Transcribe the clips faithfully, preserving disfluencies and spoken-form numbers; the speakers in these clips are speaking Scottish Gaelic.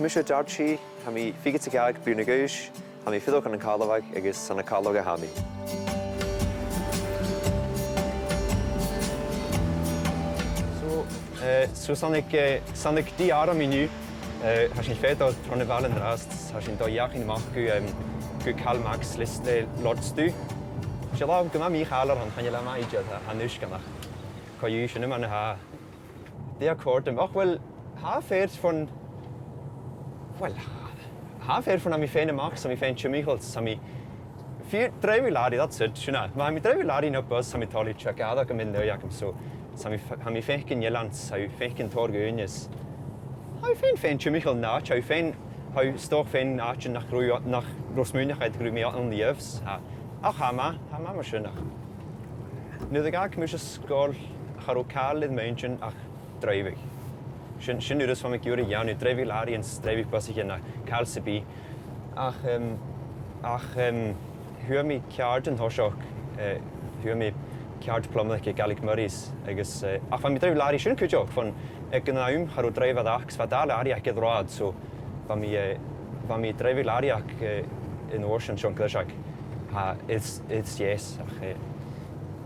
Mise Darcy, tha mi fichead 's a ceithir bliadhna a dh'aois, tha mi a' fuireach ann an Càrlabhagh agus 's ann à Càrlabhagh a tha mi. So, eh, so 's ann aig, eh, 's ann aig D R a tha mi an-diugh. Eh, tha sinn a' feitheamh tron a' bhaile an-dràsta, tha sinn a' dol a dh'fheuchainn a-mach gu, em, gu Karl Marx List, eh, Lordsdhu. 'S e latha gu math mì-chàilear a th' ann, chan eil e math idir, tha, tha an uisge ann ach co-dhiù sin mar a tha. Dè tha a' còrdadh rium? Och, uill, tha e fìor fhèin, uill, tha e fìor fhèin, tha mi faighinn a-mach, tha mi faighinn timcheall, tha mi fìor, dràibheadh làraidh, that's it, sin e. Ma tha mi dràibheadh làraidh no bus, tha mi toilichte, tha gàire agam, an aghaidh agam, so, tha mi f-, tha mi a' faicinn eilean, tha mi a' faicinn tòrr dhaoine is tha mi faighinn, faighinn timcheall an àite, tha mi faighinn, tha mi 's dòcha faighinn àite nach robh, nach robh smaoineachadh gun robh mi ann a-riamh, tha, ach tha e math, tha e math mar sin ach. Nuair a dh'fhàg mise sgoil, cha robh càil air m' inntinn ach dràibheadh. Sin, sin an rud a bha mi ag iarraidh a dhèanamh, dràibheadh làraidh is dràibheadh busaichean, càil sam bith. Ach, em, ach, em, fhuair mi ceàrd an toiseach, eh, fhuair mi ceàrd plumairachd aig Alec Murray's, agus, eh, ach bha mi a' dràibheadh làraidh sin cuideachd, bhon, aig an àm cha robh dràibhear aca, 's bha dà làraidh aca air an rathad, so bha mi, eh, bha mi a' dràibheadh làraidh aca, eh, an uair sin, seo an greiseag. Tha, it's, it's yes, ach, eh,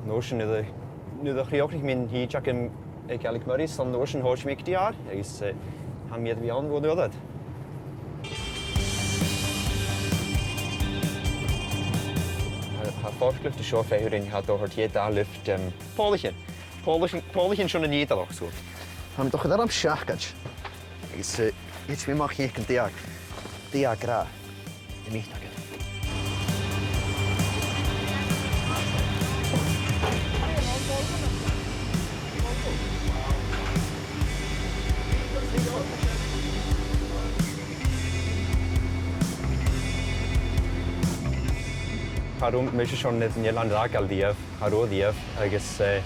an uair sin nuair a, nuair a chrìochnaich mi an tìde agam aig Alec Murray's, an uair sin thòisich mi aig D R, agus, eh, tha mi air a bhith ann bhon uair ud. Tha, tha e fortanach an seo a bhith a' feitheamh rinn, tha e a' toirt dhomh dà lift, em, pòlaichean. Pòlaichean, pòlaichean son an ìre, so. Tha mi a' dol a chur orm seacaid. Agus, eh, thèid mi a-mach a chì dè, dè tha ag ràdh. Am meeting again. Cha robh mise son an eilean a dh'fhàgail riamh, cha robh riamh, agus, eh,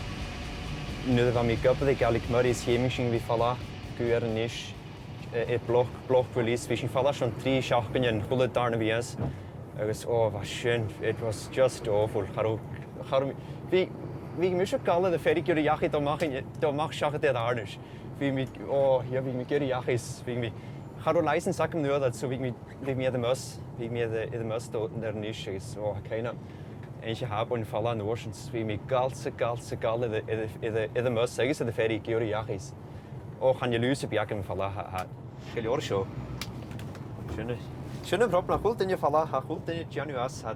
nuair a bha mi ag obair aig Alec Murray's, dh'fheumadh sinn a bhith a' falbh gu Inbhir Nis, eh, air block, block release, bha sinn a' falbh son trì seachdainean a h-uile dàrna mìos, agus, ò, bha sin, it was just awful. Cha robh, cha robh, bha, bha mise a' gabhail air a' fheirg gu ruige dhachaigh a' dol a-mach, a' dol a-mach seachad air Inbhir Nis. Bha mi, ò, yeah, bha mi gu ruige dhachaigh, bha mi, cha robh license agam an uair ud, so bha mi, bha mi air am bus, bha mi air, air am bus a' dol a dh'Inbhir Nis, agus, ò, tha cuimhne agam, an sin a' falbh an uair sin, bha mi a' gabhail 's a' gabhail 's a' gabhail air, air, air, air am bus agus air a' fheirg gu ruige dhachaigh. Ò, chan eil ùidh sam bith agam a' falbh, tha, tha, gu leòr seo. Sin e, sin am problem, tha a h-uile duine a' falbh, tha a h-uile duine a' dèanamh às, tha,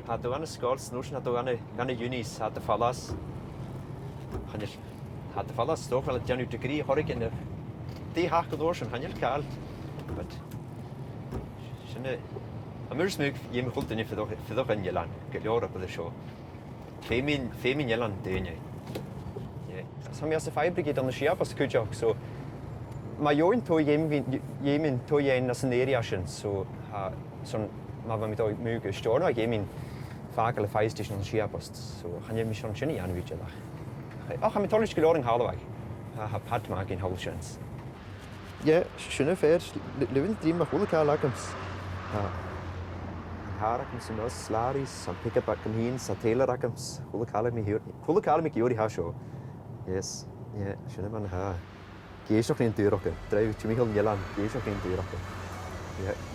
tha iad a' dol dhan sgoil, 's an uair sin tha iad a' dol dhan, dhan unis, tha iad a' falbh às. Chan eil, tha iad a' falbh às, 's dòcha, a' dèanamh degree, a h-uile duine, dè thachair an uair sin, chan eil càil. But, sin e, tha mi a' smaoineachadh, dh'fheumadh a h-uile duine fuireach, fuireach an eilean, gu leòr obair an seo. Feumaidh, feumaidh an eilean daoine. Yeah. Tha mi às a' fire brigade ann an Siabost cuideachd, so ma gheibhinn tòrr, dh'fheumainn, dh'fheumainn tòrr fhaighinn às an area sin, so, tha, son, ma bha mi a' dol a-mach gu Steòrnabhagh, dh'fheumainn fàgail a' fire station ann an Siabost, so chan eil mi son sin a dhèanamh idir ach. Ach, ach tha mi toilichte gu leòr ann an Càrlabhagh. Tha, tha pàirt math againn thall an sin. Yeah, sin e, fìor, li-, living the dream, a h-uile càil agamsa. Tha an càr agamsa, 's an bus, làraidh, 's am pickup agam fhìn, 's an trailer agamsa, a h-uile càil agam, a h-uile càil agam gu leòr an seo. Yes, yeah, sin e mar a tha. Ag èisteachd ri an dubhradh, dràibheadh timcheall an eilein, ag èisteachd ri an dubhradh. Yeah.